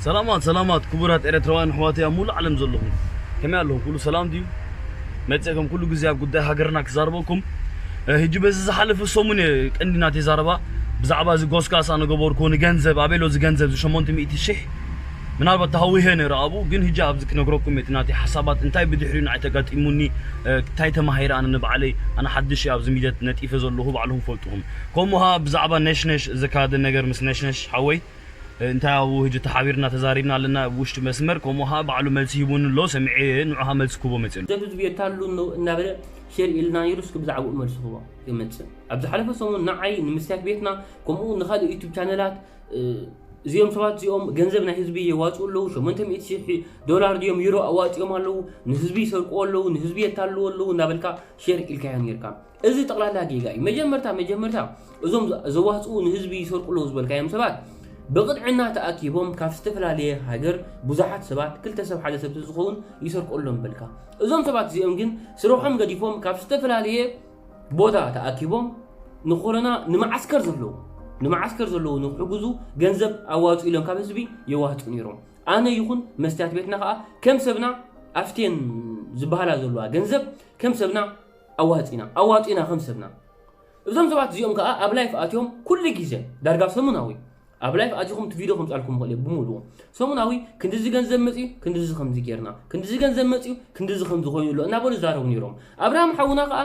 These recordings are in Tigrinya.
ሰላማት ሰላማት ክቡራት ኤርትራውያን ኣሕዋተይ ኣብ ሙሉእ ዓለም ዘለኹም፣ ከመይ ኣለኹም? ኩሉ ሰላም ድዩ? መጸ ከም ኩሉ ግዜ ኣብ ጉዳይ ሃገርና ክዛረበኩም። ሕጂ በዚ ዝሓለፈ ሰሙን እየ ቀንዲ ናተይ ዛረባ ብዛዕባ እዚ ጎስጋስ ኣነ ገበርኩ፣ ንገንዘብ ኣበይ ኣሎ እዚ ገንዘብ፣ እዚ ሸሞንተ ሚእቲ ሽሕ? ምናልባት ተሃዊሀ ነይረ ኣብኡ፣ ግን ሕጂ ኣብዚ ክነግረኩም እቲ ናተይ ሓሳባት እንታይ ብድሕሪኡ ንዓይ ተጋጢሙኒ፣ እንታይ ተማሂረ ኣነ ንባዕለይ፣ ኣነ ሓድሽ እየ ኣብዚ ሚድያ ነጢፈ ዘለኹ፣ ባዕልኹም ፈልጥኹም። ከምኡ ብዛዕባ ነሽነሽ ዘካየደ ነገር ምስ ነሽነሽ ሓወይ እንታይ ኣብኡ ሕጂ ተሓቢርና ተዛሪብና ኣለና ኣብ ውሽጢ መስመር። ከምኡ ኸዓ ባዕሉ መልሲ ሂቡኒ ኣሎ፣ ሰሚዐ እየ፣ ንዑ ኸዓ መልሲ ክህቦ መጺኡ ኣሎ። ሰብ ህዝቢ የታልሉ እናበለ ሸር ኢልና ነይሩ። እስኪ ብዛዕባኡ መልሲ ክህቦ ይመጽእ። ኣብ ዝሓለፈ ሰሙን ንዓይ ንምስትያት ቤትና ከምኡ ንኻልእ ዩቱብ ቻነላት እዚኦም ሰባት እዚኦም ገንዘብ ናይ ህዝቢ የዋፅኡ ኣለዉ፣ ሸሞንተ ሚእቲ ሽሕ ዶላር ድዮም ዩሮ ኣዋፂኦም ኣለዉ፣ ንህዝቢ ይሰርቁ ኣለዉ፣ ንህዝቢ የታልዉ ኣለዉ እናበልካ ሼር ኢልካዮ ነይርካ። እዚ ጠቕላላ ጌጋ እዩ። መጀመርታ መጀመርታ እዞም ዘዋፅኡ ንህዝቢ ይሰርቁ ኣለዉ ዝበልካዮም ሰባት ብቕጥዕና ተኣኪቦም ካብ ዝተፈላለየ ሃገር ብዙሓት ሰባት ክልተ ሰብ ሓደ ሰብ ዝኸውን ይሰርቁ ኣለዉ በልካ። እዞም ሰባት እዚኦም ግን ስርሖም ገዲፎም ካብ ዝተፈላለየ ቦታ ተኣኪቦም ንኮረና ንመዓስከር ዘለዉ ንመዓስከር ዘለዉ ንክሕግዙ ገንዘብ ኣዋፁ ኢሎም ካብ ህዝቢ የዋህፁ ነይሮም። ኣነ ይኹን መስትያት ቤትና ከዓ ከም ሰብና ኣፍቴን ዝበሃላ ዘለዋ ገንዘብ ከም ሰብና ኣዋፂና ኣዋፂና ከም ሰብና እዞም ሰባት እዚኦም ከዓ ኣብ ላይፍ ኣትዮም ኩሉ ግዜ ዳርጋ ሰሙናዊ ኣብ ላይፍ ኣቲኹም እቲ ቪድዮ ከምፃልኩም ይኽእል እየ ብምሉኡ ሰሙናዊ ክንድዚ ገንዘብ መፅዩ ክንድዚ ከምዚ ጌርና ክንድዚ ገንዘብ መፅዩ ክንድዚ ከምዚ ኮይኑ ኣሎ እናበሉ ይዛረቡ ነይሮም ኣብርሃም ሓውና ከዓ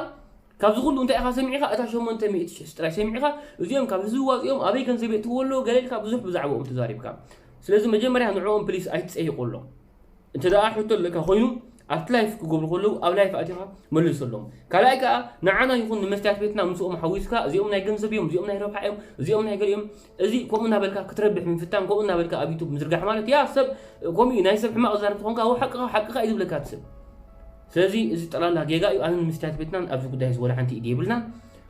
ካብዚ ኩሉ እንታይ ኢኻ ሰሚዕኻ እታ ሸሞንተ ሚእቲ ሽሕ ጥራይ ሰሚዕኻ እዚኦም ካብ ህዝቢ ዋፂኦም ኣበይ ገንዘብ የእትዎ ኣለዉ ገለ ኢልካ ብዙሕ ብዛዕባኦም ተዛሪብካ ስለዚ መጀመርያ ንዕኦም ፕሊስ ኣይትፀይቆሎም እንተ ደኣ ሕቶ ኣለካ ኮይኑ ኣብቲ ላይፍ ክገብሩ ከለዉ ኣብ ላይፍ ኣቲኻ መልሰሎም ካልኣይ ከኣ ንዓና ይኹን ንመስትያት ቤትና ምስኦም ሓዊስካ እዚኦም ናይ ገንዘብ እዮም እዚኦም ናይ ረብሓ እዮም እዚኦም ናይ ገሊኦም እዚ ከምኡ እናበልካ ክትረብሕ ምፍታን ከምኡ እናበልካ ኣብ ዩቱብ ምዝርጋሕ ማለት ያ ሰብ ከምኡ እዩ ናይ ሰብ ሕማቕ ዛረብ ተኾንካ ው ሓቅኻ ሓቅኻ እዩ ዝብለካ እቲ ሰብ ስለዚ እዚ ጠላላ ጌጋ እዩ ኣነ ንምስትያት ቤትናን ኣብዚ ጉዳይ እዚ ወላ ሓንቲ ኢድ የብልናን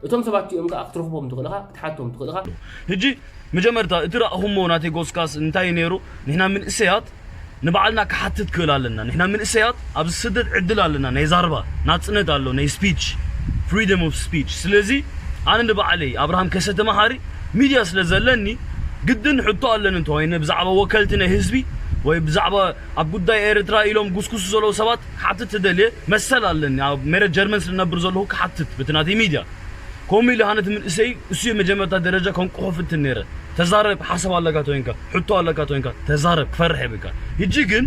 እቶም ሰባት እዚኦም ከዓ ክትረኽቦም ትኽእል ኢኻ ክትሓቶም ትኽእል ኢኻ ሕጂ መጀመርታ እቲ ረእኹሞ ናተይ ጎስጋስ እንታይ እዩ ነይሩ ንሕና ምንእሰያት ንባዕልና ክሓትት ክእል ኣለና ንሕና ምንእሰያት ኣብዚ ስደት ዕድል ኣለና ናይ ዛርባ ናጽነት ኣሎ ናይ speech freedom of speech ስለዚ ኣነ ንባዕለይ ኣብርሃም ከሰተ መሓሪ ሚድያ ስለ ዘለኒ ግድን ሕቶ ኣለኒ እንተኾይነ ብዛዕባ ወከልቲ ናይ ህዝቢ ወይ ብዛዕባ ኣብ ጉዳይ ኤርትራ ኢሎም ጉስጉሱ ዘለዉ ሰባት ክሓትት ትደልየ መሰል ኣለኒ ኣብ ሜረት ጀርመን ስለ ነብር ዘለኹ ክሓትት በቲ ናተይ ሚድያ ከምኡ ኢለ ሃነ እቲ ምንእሰይ እሱ መጀመርታ ደረጃ ከንቅሖ ፍትን ነይረ ተዛረብ ሓሳብ ኣለካ ተወይንካ ሕቶ ኣለካ ተወይንካ ተዛረብ ክፈርሕ የብልካ ሕጂ ግን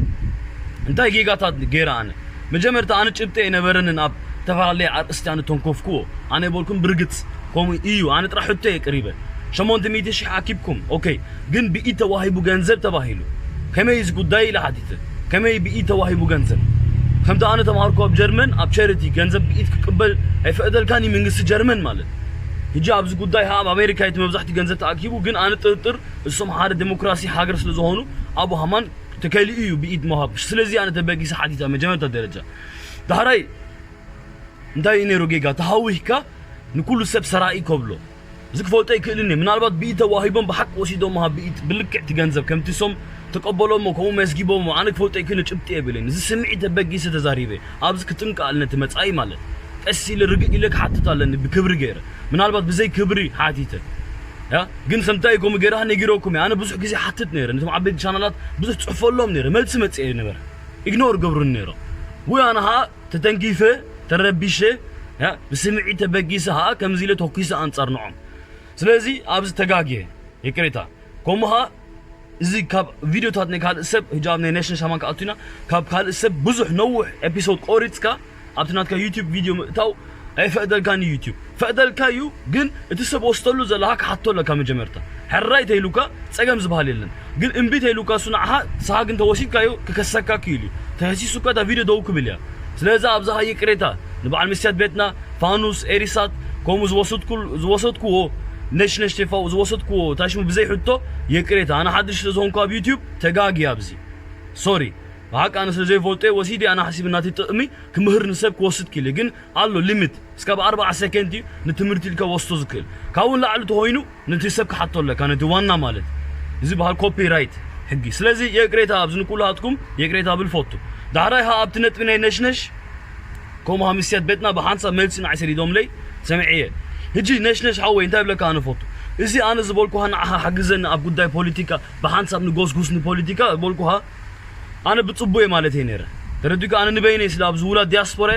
እንታይ ጌጋታት ገይረ ኣነ መጀመርታ ኣነ ጭብጢ ኣይነበረንን ኣብ ዝተፈላለየ ኣርእስቲ ኣነ ተንኮፍክዎ ኣነ የበልኩም ብርግፅ ከምኡ እዩ ኣነ ጥራሕ ሕቶ እየ ቅሪበ ሸሞንተ ሚእቲ ሺሕ ኣኪብኩም ኦኬ ግን ብኢድ ተዋሂቡ ገንዘብ ተባሂሉ ከመይ እዚ ጉዳይ ኢለ ሓቲተ ከመይ ብኢድ ተዋሂቡ ገንዘብ ከምቲ ኣነ ተማሃርኩ ኣብ ጀርመን ኣብ ቸሪቲ ገንዘብ ብኢድ ክቅበል ኣይፈቅደልካን እዩ መንግስቲ ጀርመን ማለት ሕጂ ኣብዚ ጉዳይ ኣብ ኣሜሪካ እቲ መብዛሕቲ ገንዘብ ተኣኪቡ ግን ኣነ ጥርጥር እሶም ሓደ ዴሞክራሲ ሃገር ስለ ዝኾኑ ኣብኡ ሃማን ተከሊኡ እዩ ብኢድ ምሃብ ስለዚ ኣነ ተበጊሰ ሓቲተ መጀመርታ ደረጃ ዳሕራይ እንታይ እዩ ነይሩ ጌጋ ተሃዊህካ ንኩሉ ሰብ ሰራኢ ከብሎ እዚ ክፈልጦ ኣይክእልን እየ ምናልባት ብኢድ ተዋሂቦም ብሓቂ ወሲዶም ሃብ ብኢድ ብልክዕ እቲ ገንዘብ ከምቲ ሶም ተቀበሎሞ ከምኡ መስጊቦሞ ኣነ ክፈልጦ ኣይክእልን ጭብጢ የብልን እዚ ስምዒት ተበጊሰ ተዛሪበ ኣብዚ ክጥንቀ ኣለኒ እቲ መጻኢ ማለት ቀስ ኢለ ርግእ ኢለ ክሓትት ኣለኒ ብክብሪ ገይረ ምናልባት ብዘይ ክብሪ ሓቲተ ያ ግን ከምታይ ከምኡ ገይረ ነጊረኩም እየ ኣነ ብዙሕ ግዜ ሓትት ነይረ ነቶም ዓበይቲ ቻናላት ብዙሕ ጽሕፈሎም ነይረ መልሲ መጽእ ነበረ ኢግኖር ገብሩኒ ነይሮም ወይ ኣነ ኸዓ ተተንኪፈ ተረቢሸ ብስምዒት ተበጊሰ ኸዓ ከምዚ ኢለ ተኩሰ ኣንጻር ንዖም ስለዚ ኣብዚ ተጋግየ ይቅሬታ ከምኡ ኸዓ እዚ ካብ ቪድዮታት ናይ ካልእ ሰብ ሕጂ ኣብ ናይ ነሽነሽ ሃማን ክኣቱና ካብ ካልእ ሰብ ብዙሕ ነውሕ ኤፒሶድ ቆሪፅካ ኣብቲ ናትካ ዩቱብ ቪድዮ ምእታው ኣይፈቅደልካን እዩ ዩቱብ ፈቅደልካ እዩ ግን እቲ ሰብ ወስደሉ ዘለካ ክሓቶ ኣለካ መጀመርታ ሕራይ ተይሉካ ጸገም ዝበሃል የለን ግን እምቢ ተይሉካ እሱ ንዓኻ ንስኻ ግን ተወሲድካዮ ክከሰካ ክኢሉ እዩ ተኸሲሱካ እታ ቪድዮ ደው ክብል እያ ስለዚ ኣብዝኻ ይቅሬታ ንበዓል መስትያት ቤትና ፋኑስ ኤሪሳት ከምኡ ዝወሰድኩ ዝወሰድኩዎ ነሽነሽ ቴፋው ዝወሰድኩዎ ታሽሙ ብዘይ ሕቶ ይቅሬታ ኣነ ሓድሽ ስለ ዝኾንኩ ኣብ ዩቲዩብ ተጋጊ ኣብዚ ሶሪ ብሓቂ ኣነ ስለ ዘይፈልጦ ወሲዲ ኣነ ሓሲብ እናተይ ጥቕሚ ክምህር ንሰብ ክወስድ ክኢለ ግን ኣሎ ሊሚት እስካብ ኣርባዓ ሰከንድ እዩ ንትምህርቲ ኢልካ ወስቶ ዝክእል ካብኡ ንላዕሊ ተኾይኑ ነቲ ሰብ ክሓቶ ኣለካ ነቲ ዋና ማለት እዚ በሃል ኮፒ ራይት ሕጊ ስለዚ የቅሬታ ኣብዚ ንኩላትኩም የቅሬታ ብል ፈቱ ዳሕራይ ኸዓ ኣብቲ ነጥቢ ናይ ነሽነሽ ከምኡ ኸዓ ምስያት ቤትና ብሓንሳብ መልሲ ንዓይ ሰዲዶምለይ ሰሚዐ እየ ሕጂ ነሽነሽ ሓወይ እንታይ ብለካ ኣነ ፈቱ እዚ ኣነ ዝበልኩኻ ንዓኻ ሓግዘኒ ኣብ ጉዳይ ፖለቲካ፣ ብሓንሳብ ንጎስጉስ ንፖለቲካ ዝበልኩኻ ኣነ ብጽቡቕ እየ ማለት እየ ነይረ። ተረዲእካ? ኣነ ንበይነይ ስለ ኣብዚ ውላድ ዲያስፖራ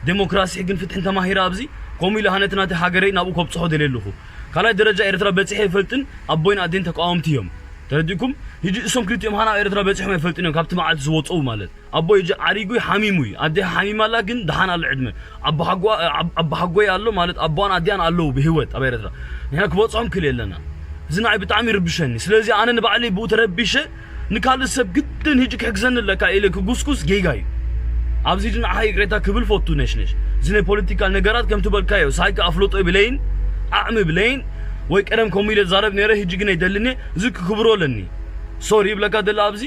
ዴሞክራሲ፣ ሕግን ፍትሕን ተማሂረ ኣብዚ ከምኡ ኢለ ሃነቲ ናተይ ሃገረይ ናብኡ ከብጽሖ ደልየ ኣለኹ። ካልኣይ ደረጃ ኤርትራ በጺሐ ኣይፈልጥን፣ ኣቦይን ኣዴን ተቃወምቲ እዮም። ተረዲእኩም? ሕጂ እሶም ክልቲኦም ሃና ኣብ ኤርትራ በጺሖም ኣይፈልጥን እዮም፣ ካብቲ መዓልቲ ዝወጽኡ ማለት። ኣቦይ ሕጂ ዓሪጉ እዩ፣ ሓሚሙ እዩ። ኣዴ ሓሚማ ኣላ፣ ግን ደሓን ኣሎ ዕድመ። ኣቦሓጎ-፣ ኣብ-፣ ኣቦሓጎይ ኣሎ ማለት ኣቦኣን ኣዲኣን ኣለዉ ብህይወት ኣብ ኤርትራ። ንሕና ክበጽሖም ክእል የለና። እዚ ንዓይ ብጣዕሚ ይርብሸኒ። ስለዚ ኣነ ንባዕለይ ብኡ ተረቢሸ ንካልእ ሰብ ግድን ሕጂ ክሕግዘኒ ኣለካ ኢለ ክጉስጉስ ጌጋ እዩ። ኣብዚ ሕጂ ንዓኻ ይቅሬታ ክብል ፈቱ ነሽነሽ። እዚ ናይ ፖለቲካል ነገራት ከም ትበልካዮ፣ ሳይካ ኣፍልጦ ይብለይን፣ ዓቕሚ ይብለይን፣ ወይ ቀደም ከምኡ ኢለ ዝዛረብ ነይረ፣ ሕጂ ግን ኣይደልን እየ። እዚ ክክብሮ ኣለኒ። ሶሪ ይብለካ ደለ ኣብዚ፣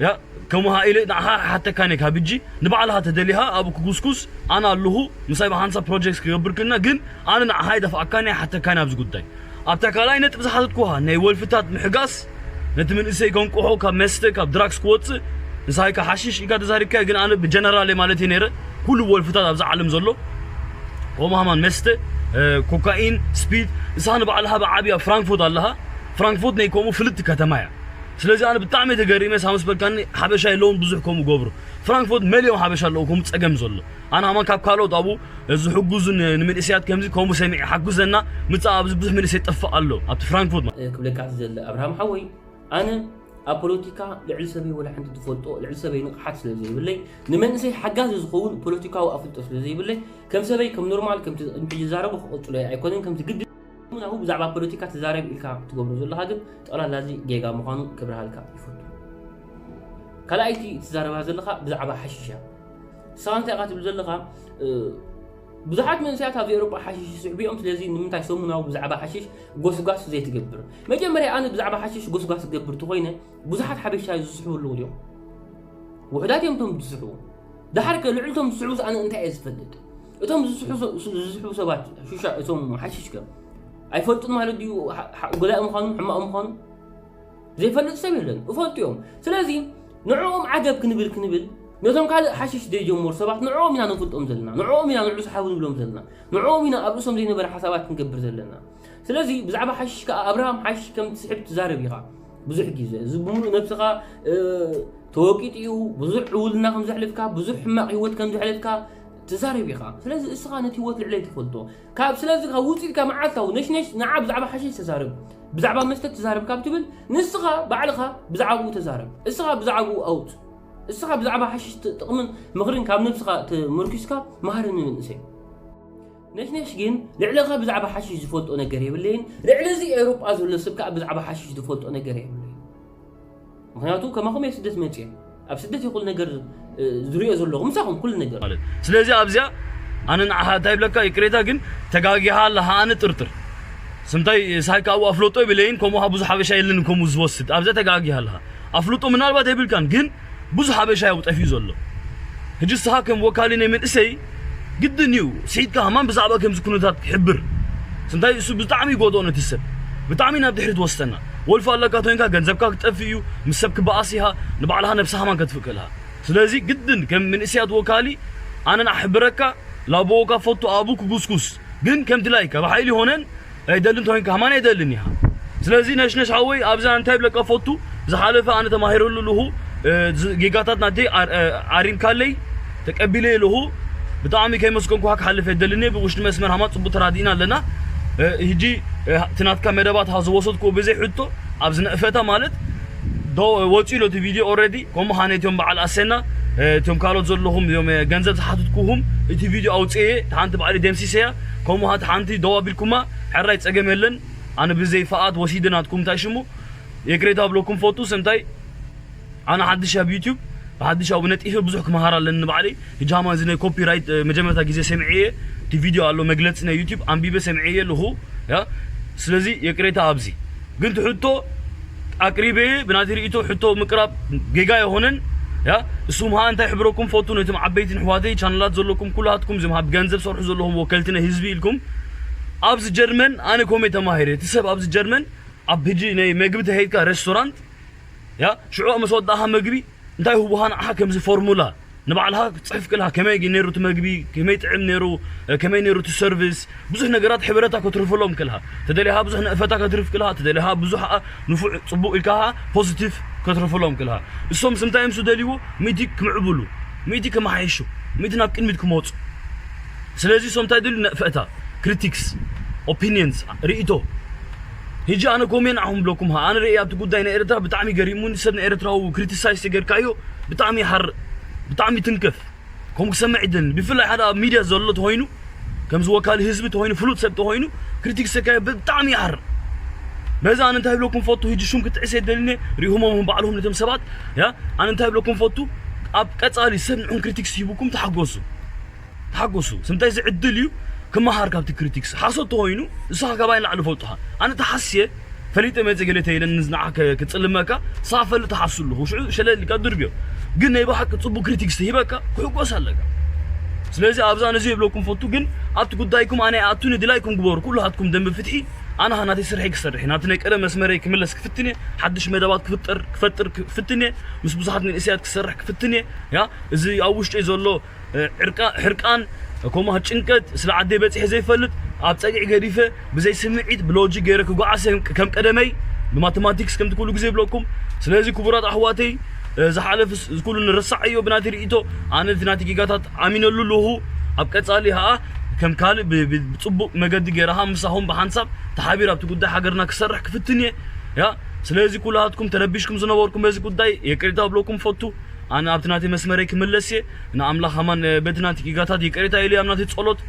ያ፣ ከምኡ ሃ ኢለ ንዓኻ ሓተካን እየ ካብ ሕጂ። ንባዕልኻ ተደሊኻ ኣብኡ ክጉስጉስ ኣነ ኣለኹ። ምሳይ ብሓንሳብ ፕሮጀክት ክገብር ክልና፣ ግን ኣነ ንዓኻ ኣይደፍኣካን እየ፣ ሓተካን እየ ኣብዚ ጉዳይ። ኣብታ ካልኣይ ነጥቢ ዝሓተትኩኻ ናይ ወልፍታት ምሕጋስ፣ ነቲ መንእሰይ ከንቅሖ ካብ መስተ፣ ካብ ድራግስ ክወጽእ፣ ንስኻ ኢካ ሓሽሽ ኢካ ተዛሪብካዮ፣ ግን ኣነ ብጀነራል እየ ማለት እየ ነይረ። ኩሉ ወልፍታት ኣብዚ ዓለም ዘሎ፣ ከምኡ ሃማን መስተ፣ እ፣ ኮካኢን፣ ስፒድ፣ ንስኻ ንባዕልኻ ብዓብያ ፍራንክፎርት ኣለኻ። ፍራንክፎርት ናይ ከምኡ ፍልጥቲ ከተማ እያ። ስለዚ ኣነ ብጣዕሚ እየ ተገሪመ፣ ሳምስ በልካኒ፣ ሓበሻ የለውን ብዙሕ ከምኡ ገብሩ። ፍራንክፎርት መሊኦም ሓበሻ ኣለዉ ከምኡ ጸገም ዘሎ። ኣነ ሃማን ካብ ካልኦት ኣብኡ ዝሕጉዙ ን-፣ ንምንእሰያት ከምዚ ከምኡ ሰሚዐ፣ ሓጉዘና፣ ምጻእ ኣብዚ ብዙሕ መንእሰይ ይጠፍእ ኣሎ፣ ኣብቲ ፍራንክፎርት ማለት። ክብለካ ዝደሊ ኣብርሃም ሓወይ፣ ኣነ ኣብ ፖለቲካ ልዕሊ ሰበይ ወላ ሓንቲ ትፈልጦ፣ ልዕሊ ሰበይ ንቕሓት ስለ ዘይብለይ፣ ንመንእሰይ ሓጋዚ ዝኸውን ፖለቲካዊ ኣፍልጦ ስለ ዘይብለይ፣ ከም ሰበይ፣ ከም ኖርማል፣ ከምቲ ንሕጂ ዝዛረቦ ክቕጽሎ እየ ኣይኮነን፣ ከምቲ ግድን ናሁ ብዛዕባ ፖለቲካ ትዛረብ ኢልካ ትገብሮ ዘለኻ ግን ጠቕላላ እዚ ጌጋ ምዃኑ ክብርሃልካ ይፈቱ። ካልኣይቲ ትዛረባ ዘለኻ ብዛዕባ ሓሽሽ እያ። ንስኻ እንታይ ኢኻ ትብል ዘለኻ? እ፣ ብዙሓት መንእሰያት ኣብዚ ኤውሮጳ ሓሽሽ ይስሕቡ እዮም። ስለዚ ንምንታይ ሰሙናዊ ብዛዕባ ሓሽሽ ጎስጓስ ዘይትገብር? መጀመርያ ኣነ ብዛዕባ ሓሽሽ ጎስጓስ ክገብር እንተኾይነ ብዙሓት ሓበሻ ዝስሕቡ ኣለዉ ድዮም? ውሑዳት እዮም እቶም ዝስሕቡ። ደሓር ከ ልዕሊ እቶም ዝስሕቡስ ኣነ እንታይ እየ ዝፈልጥ? እቶም ዝስሑ-፣ ዝስሕቡ ሰባት ሹሻ፣ እቶም ሓሽሽ ከ ኣይፈልጡን ማለት ድዩ? ሓ-፣ ሓ-፣ ጎዳኢ ምዃኑ፣ ሕማቕ ምዃኑ? ዘይፈልጥ ሰብ የለን፣ እፈልጡ እዮም። ስለዚ ንዕኦም ዓገብ ክንብል ክንብል፣ ነቶም ካልእ ሓሽሽ ዘይጀመሩ ሰባት ንዕኦም ኢና ነፍልጦም ዘለና፣ ንዕኦም ኢና ንዑ ሰሓቡ ንብሎም ዘለና፣ ንዕኦም ኢና ኣብ ርእሶም ዘይነበረ ሓሳባት ክንገብር ዘለና። ስለዚ ብዛዕባ ሓሽሽ ከኣ ኣብርሃም ሓሽሽ ከም ትስሕብ ትዛረብ ኢኻ ብዙሕ ግዜ። እዚ ብምሉእ ነብስኻ፣ እ፣ ተወቂጡ እዩ፣ ብዙሕ ዕውልና ከም ዘሕለፍካ፣ ብዙሕ ሕማቕ ህይወት ከም ዘሕለፍካ ትዛረብ ኢኻ። ስለዚ እስኻ ነቲ ህይወት ልዕለይ ትፈልጦ። ካብ፣ ስለዚ ካብ ውጽኢትካ መዓልታዊ ነሽነሽ ንዓ ብዛዕባ ሓሽሽ ተዛረብ፣ ብዛዕባ መስተ ትዛረብ ካብ ትብል፣ ንስኻ ባዕልኻ ብዛዕባኡ ተዛረብ። እስኻ ብዛዕባኡ ኣውጽእ። እስኻ ብዛዕባ ሓሽሽ ጥ-፣ ጥቕምን ምኽርን ካብ ነብስኻ ተመርኪስካ መሃር ንመንእሰይ። ነሽነሽ ግን ልዕለኻ ብዛዕባ ሓሽሽ ዝፈልጦ ነገር የብለይን። ልዕሊ እዚ ኤውሮጳ ዘሎ ሰብ ከኣ ብዛዕባ ሓሽሽ ዝፈልጦ ነገር የብለይን። ምኽንያቱ ከማኹም እየ ስደት መጽየ። ኣብ ስደት እየ ኩሉ ነገር፣ እ፣ ዝርእዮ ዘለኹ። ምሳኹም ኩሉ ነገር። ማለት። ስለዚ ኣብዚኣ ኣነ ንዓኻ እንታይ ይብለካ፣ ይቅሬታ ግን ተጋጊኻ ኣለኻ፣ ኣነ ጥርጥር። ስምታይ ሳይካ ኣብኡ ኣፍልጦ ይብለይን፣ ከምኡ ብዙሕ ሓበሻ የለን ከምኡ ዝወስድ። ኣብዚኣ ተጋጊኻ ኣለኻ። ኣፍልጦ ምናልባት የብልካን፣ ግን ብዙሕ ሓበሻ እዩ ጠፊኡ ዘሎ። ሕጂ ንስኻ ከም ወካሊ ናይ መንእሰይ ግድን እዩ ስሒትካ ከማን ብዛዕባ ከምዚ ኩነታት ክሕብር። ስምታይ እሱ ብጣዕሚ ይጎድኦ ነቲ ሰብ። ብጣዕሚ ናብ ድሕሪት ወስደና። ወልፊ ኣለካ ተኮይንካ ገንዘብካ ክጠፍእ እዩ፣ ምስ ሰብ ክበኣስ ኢኻ፣ ንባዕልኻ ነብስኻ ከማን ከጥፍእ ክእል ኢኻ። ስለዚ ግድን ከም መንእሰያት ወካሊ ኣነ ንሕብረካ፣ ላቦ ወካ ፈቱ ኣቡ ክጉስጉስ። ግን ከምቲ ላይካ ብሓይሊ ሆነን ኣይደልን ተኮይንካ ከማን ኣይደልን ኢኻ። ስለዚ ነሽነሽ ሓወይ ኣብዛ እንታይ ብለካ ፈቱ ዝሓለፈ ኣነ ተማሂረሉ ኣለኹ፣ እ፣ ዝ-፣ ጌጋታት ናተይ ኣር-፣ እ፣ ኣሪምካለይ ተቀቢለ ኣለኹ። ብጣዕሚ ከይመስገንኩኻ ክሓልፍ ኣይደልን እየ። ብውሽጢ መስመር ሃማ ጽቡቅ ተራዲእና ኣለና። እ፣ ሕጂ፣ እ፣ እቲ ናትካ መደባት ሃ ዝወሰድኩ ብዘይ ሕቶ ኣብ ዝነእፈታ ማለት ዶ-፣ ወጺኡ ኣሎ እቲ ቪድዮ ኦልሬዲ። ከምኡ ሃነ እቶም በዓል ኣሰና፣ እ፣ እቶም ካልኦት ዘለኹም እዮም፣ እ፣ ገንዘብ ዝሓትትኩኹም እቲ ቪድዮ ኣውጽኤ፣ እቲ ሓንቲ ባዕሊ ደምሲሰያ፣ ከምኡ ሃ-፣ እቲ ሓንቲ ደው ኣቢልኩማ፣ ሕራይ ጸገም የለን። ኣነ ብዘይ ፍቓድ ወሲደ ናትኩም እንታይ ሽሙ? ይቅሬታ ብለኩም ፈቱ፣ ስምታይ ኣነ ሓድሽ ኣብ ዩቲዩብ፣ ብሓድሽ ኣብኡ ነጢፈ ብዙሕ ክመሃር ኣለኒ ንባዕለይ። ሕጂ ሃማ እዚ ናይ ኮፒራይት፣ እ፣ መጀመርታ ግዜ ሰሚዐ እየ። እቲ ቪድዮ ኣሎ መግለጺ ናይ ዩቲዩብ ኣንቢበ ሰሚዐ እየ ኣለኹ። ያ፣ ስለዚ ይቅሬታ ኣብዚ። ግን እቲ ሕቶ ኣቅሪበ እየ፣ ብናተይ ርእይቶ ሕቶ ምቅራብ ጌጋ ኣይኾነን። ያ፣ እሱም ሃ እንታይ ሕብረኩም ፈቱ ነቶም ዓበይትን ኣሕዋተይ ቻነላት ዘለኩም ኩላትኩም እዞም ኣብ ገንዘብ ሰርሑ ዘለኹም ወከልቲ ናይ ህዝቢ ኢልኩም ኣብዚ ጀርመን ኣነ ኮሜ ተማሂረ። እቲ ሰብ ኣብዚ ጀርመን ኣብ ሕጂ ናይ መግቢ ተኸይድካ ሬስቶራንት፣ ያ፣ ሽዑ ምስ ወዳእኻ መግቢ እንታይ ህቡኻ ንዓኻ ከምዚ ፎርሙላ፣ ንባዕልኻ ክትፅሕፍ ክልኻ ከመይ ነይሩ እቲ መግቢ፣ ከመይ ጥዕም ነይሩ፣ ከመይ ነይሩ እቲ ሰርቪስ፣ ብዙሕ ነገራት ሕበረታ ከትርፈሎም ክልኻ፣ ተደሊኻ ብዙሕ ነእፈታ ከትርፍ ክልኻ፣ ተደሊኻ ብዙሕ ንፉዕ ፅቡቅ ኢልካ ፖዚቲቭ ከትርፈሎም ክልኻ። እሶም ስምታይ ምስ ደልይዎ ሚእቲ ክምዕብሉ፣ ሚእቲ ከመሓይሹ፣ ሚእቲ ናብ ቅድሚት ክመፁ። ስለዚ እሶም እንታይ ደልዩ? ነእፈታ፣ ክሪቲክስ፣ ኦፒኒየንስ፣ ርእይቶ። ሕጂ ኣነ ኮሜን ኣኹም ብለኩም፣ ኣነ ርእየ ኣብቲ ጉዳይ ናይ ኤርትራ ብጣዕሚ ገሪሙኒ። ሰብ ንኤርትራዊ ክሪቲሳይዝ ተገርካዮ ብጣዕሚ ይሓርእ፣ ብጣዕሚ ትንከፍ። ከምኡ ክሰምዕ ይደልን። ብፍላይ ሓደ ኣብ ሚድያ ዘሎ ተኾይኑ፣ ከምዚ ወካሊ ህዝቢ ተኾይኑ፣ ፍሉጥ ሰብ ተኾይኑ፣ ክሪቲክስ ተካዮ ብጣዕሚ ይሓርእ። በዚ ኣነ እንታይ ብለኩም ፈቱ፣ ሕጂ ሹም ክጥዕስ የደልኒ፣ ሪኹሞም ባዕልኹም ነቶም ሰባት፣ ያ፣ ኣነ እንታይ ብለኩም ፈቱ፣ ኣብ ቀጻሊ ሰብ ንዑን ክሪቲክስ ሂቡኩም ተሓጎሱ። ተሓጎሱ። ስምታይ እዚ ዕድል እዩ፣ ክመሃር ካብቲ ክሪቲክስ። ሓሶት ተኾይኑ፣ ንስኻ ካባይ ንላዕሊ ፈልጡኻ። ኣነ ተሓስየ፣ ፈሊጠ መጽ ገለ ተይለን ንዝናዓ ክጽልመካ፣ ንስኻ ፈልጥ ተሓሱ ኣለኹ። ሽዑ ሸለል ኢልካ ድርብዮ። ግን ናይ ብሓቂ ጽቡቅ ክሪቲክስ ተሂበካ፣ ክሕጎስ ኣለካ። ስለዚ ኣብዛ ነዚ ይብለኩም ፈቱ፣ ግን ኣብቲ ጉዳይኩም ኣነ ኣቱኒ ድላይኩም ግበሩ፣ ኩልሃትኩም ደንብ ፍትሒ፣ ኣነ ኸኣ ናተይ ስርሐይ ክሰርሕ፣ ናብቲ ናይ ቀደም መስመረይ ክምለስ ክፍትን እየ፣ ሓድሽ መደባት ክፍጠር፣ ክፈጥር ክፍትን እየ፣ ምስ ብዙሓት መንእሰያት ክሰርሕ ክፍትን እየ። ያ፣ እዚ ኣብ ውሽጠይ ዘሎ፣ እ፣ ዕርቃ-፣ ሕርቃን፣ ከምኡ ኸኣ ጭንቀት፣ ስለ ዓደይ በጺሐ ዘይፈልጥ፣ ኣብ ጸግዒ ገዲፈ፣ ብዘይ ስምዒት፣ ብሎጂክ ገይረ ክጓዓዝ እየ ከም ቀደመይ፣ ብማተማቲክስ ከምቲ ኩሉ ግዜ ይብለኩም። ስለዚ ክቡራት ኣሕዋተይ፣ እ፣ ዝሓለፍ ስ-፣ ኩሉ ንረሳዓዮ ብናተይ ርእይቶ፣ ኣነ እቲ ናተይ ጌጋታት ኣሚነሉ ኣለኹ። ኣብ ቀጻሊ ኸኣ ከም ካልእ ብ-፣ ብ-፣ ብጽቡቅ መገዲ ገይረ ኸኣ ምሳኹም ብሓንሳብ ተሓቢር ኣብቲ ጉዳይ ሃገርና ክሰርሕ ክፍትን እየ። ያ፣ ስለዚ ኩላትኩም ተረቢሽኩም ዝነበርኩም በዚ ጉዳይ ይቅሬታ እብለኩም ፈቱ። ኣነ ኣብቲ ናተይ መስመረይ ክምለስ እየ። ንኣምላኽ ከማን፣ እ፣ በቲ ናተይ ጌጋታት ይቅሬታ ኢሉ ኣብ ናተይ ጸሎት።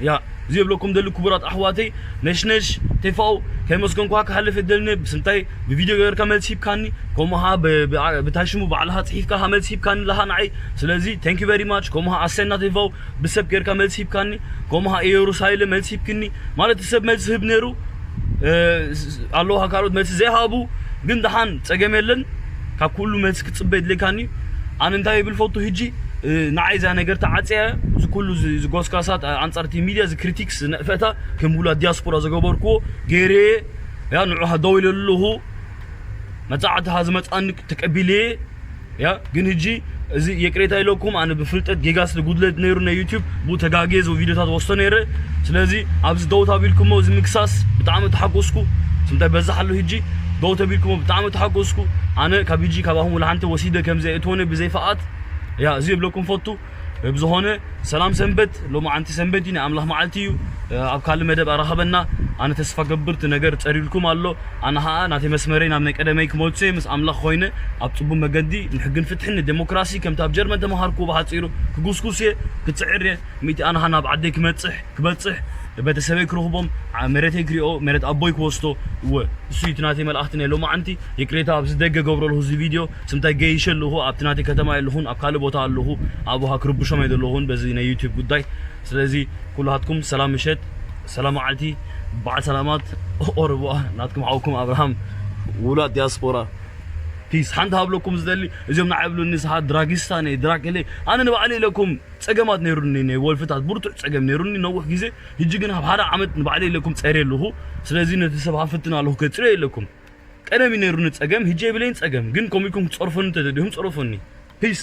ያ፣ እዚ እብለኩም ደሊ ክቡራት ኣሕዋተይ፣ ነሽነሽ ቴፋው ከይመስገንኳ ክሓልፍ የደልኒ። ብስምታይ ብቪድዮ ገይርካ መልሲ ሂብካኒ፣ ከምኡ ኸኣ ብ-፣ ብ-፣ ብታይ ሽሙ ባዕልኻ ጽሒፍካ ኸኣ መልሲ ሂብካኒ ኣለኻ ንዓይ። ስለዚ thank you very much። ከምኡ ኸኣ ኣሰና ቴፋው ብሰብ ገይርካ መልሲ ሂብካኒ፣ ከምኡ ኸኣ ኢየሩሳሌም መልሲ ሂብክኒ። ማለት ሰብ መልሲ ህብ ነይሩ፣ እ፣ ስ-፣ ስ-፣ ኣለዉ ኸኣ ካልኦት መልሲ ዘይሃቡ፣ ግን ደሓን ጸገም የለን። ካብ ኩሉ መልሲ ክትጽበ የድልየካኒ እዩ። ኣነ እንታይ ይብል ፈቱ ሕጂ፣ እ፣ ንዓይ እዛ ነገር ተዓጽያ፣ እዚ ኩሉ እዚ፣ እዚ ጎስጓሳት፣ ኣ-፣ ኣንጻር እቲ ሚድያ፣ እዚ ክሪቲክስ፣ ነእፈታ፣ ከም ውላድ ዲያስፖራ ዝገበርክዎ ገይረ፣ ያ፣ ንዑ ኸኣ ደው ኢለ ኣለኹ። መጻዕቲ ኸኣ ዝመጻኒ ተቀቢለ፣ ያ፣ ግን ሕጂ እዚ ይቅሬታ ኢለኩም፣ ኣነ ብፍልጠት ጌጋ ስለ ጉድለት ነይሩ ናይ ዩቲዩብ፣ ብኡ ተጋግየ እዚ ቪድዮታት ወስዶ ነይረ። ስለዚ ኣብዚ ደው ተቢልኩሞ፣ እዚ ምክሳስ ብጣዕሚ ተሓጎስኩ። ስምታይ በዛሕ ኣሎ ሕጂ፣ ደው ተቢልኩሞ ብጣዕሚ ተሓጎስኩ። ኣነ ካብ ሕጂ ካባኹም ወላ ሓንቲ ወሲደ ከም ዘየእትወኒ ብዘይ ፍቓድ፣ ያ፣ እዚ ይብለኩም ፈቱ። ብዝኾነ ሰላም ሰንበት፣ ሎማዓንቲ ሰንበት እዩ፣ ናይ ኣምላኽ መዓልቲ እዩ። ኣብ ካልእ መደብ ኣራኸበና። ኣነ ተስፋ ገብር እቲ ነገር ጸሪልኩም ኣሎ። ኣነ ኸኣ ናተይ መስመረይ ናብ ናይ ቀደመይ ክመልሶ እየ፣ ምስ ኣምላኽ ኮይነ ኣብ ጽቡቕ መገዲ ንሕግን ፍትሕን ንዴሞክራሲ ከምቲ ኣብ ጀርመን ተመሃርኩዎ ብሓጺሩ ክጉስጉስ እየ፣ ክጽዕር እየ። ሚእቲ ኣነ ኸኣ ናብ ዓደይ ክመጽሕ፣ ክበጽሕ፣ ቤተሰበይ ክረኽቦም፣ ዓ-፣ መሬተይ ክሪኦ፣ መሬት ኣቦይ ክወስዶ። እወ፣ እሱ እዩ እቲ ናተይ መልእኽቲ ናይ ሎማዓንቲ። ይቅሬታ ኣብዚ ደገ ገብሮ ኣለኹ እዚ ቪድዮ፣ ስምታይ ገይሸ ኣለኹ፣ ኣብቲ ናተይ ከተማ የለኹን፣ ኣብ ካልእ ቦታ ኣለኹ። ኣብኡ ኸኣ ክርብሾም ኣይደለኹን በዚ ናይ ዩቲዩብ ጉዳይ። ስለዚ ኩላትኩም ሰላም ምሸት፣ ሰላም መዓልቲ፣ በዓል ሰላማት፣ ኦረቡኣ፣ ናትኩም ሓውኩም ኣብርሃም፣ ውላድ ዲያስፖራ። ፒስ። ሓንቲ ሃብለኩም ዝደሊ፣ እዚኦም ንዓይ ይብሉኒ፣ ንስኻ ድራጊስታ ነይ፣ ድራግ እለ። ኣነ ንባዕለይ ኢለኩም ጸገማት ነይሩኒ፣ ናይ ወልፍታት ብርቱዕ ጸገም ነይሩኒ ነዊሕ ግዜ። ሕጂ ግን ኣብ ሓደ ዓመት ንባዕለይ ኢለኩም ጸርየ ኣለኹ። ስለዚ ነቲ ሰብ ሃፍትን ኣለኹ፣ ከጽርዮ ኢለኩም። ቀደም እዩ ነይሩኒ ጸገም፣ ሕጂ የብለይን ጸገም። ግን ከምኡ ኢልኩም ክትጸርፉኒ እንተደሊኹም ጸረፉኒ። ፒስ።